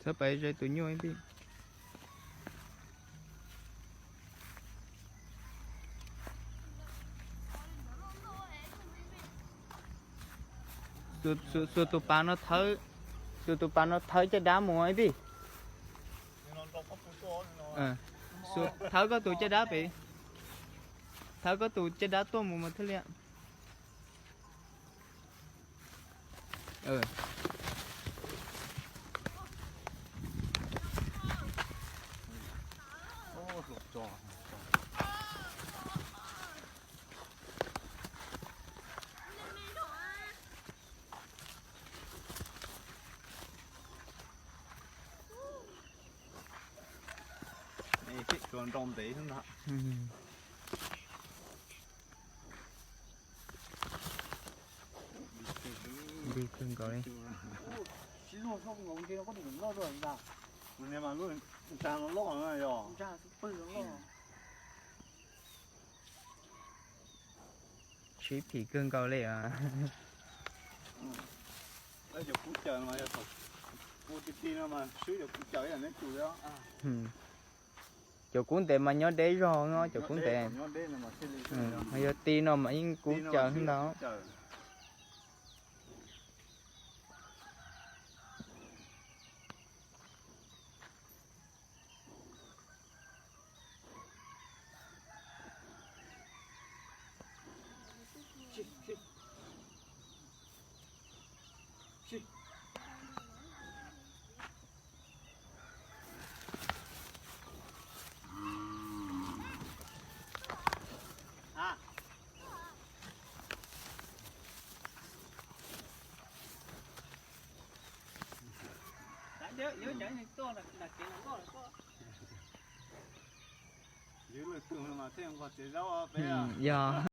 Txhob pais ze tus nyuj ib pliag. Xuas tus pas no thawb, xuas tus pas no thawb caj dab mus ib pliag. Thawb koj tus caj dab pem, thawb koj tus caj dab tuaj mus mas thiaj li. Tsuas nrau ntev xwb ntag. Dig kawg nkaus li. Sib phim kawg nkaus li os. Cov kub ntev mas nyob deb zog no, cov kub ntev. Mas yog ti no mas yeej kub caws ntau. Yog.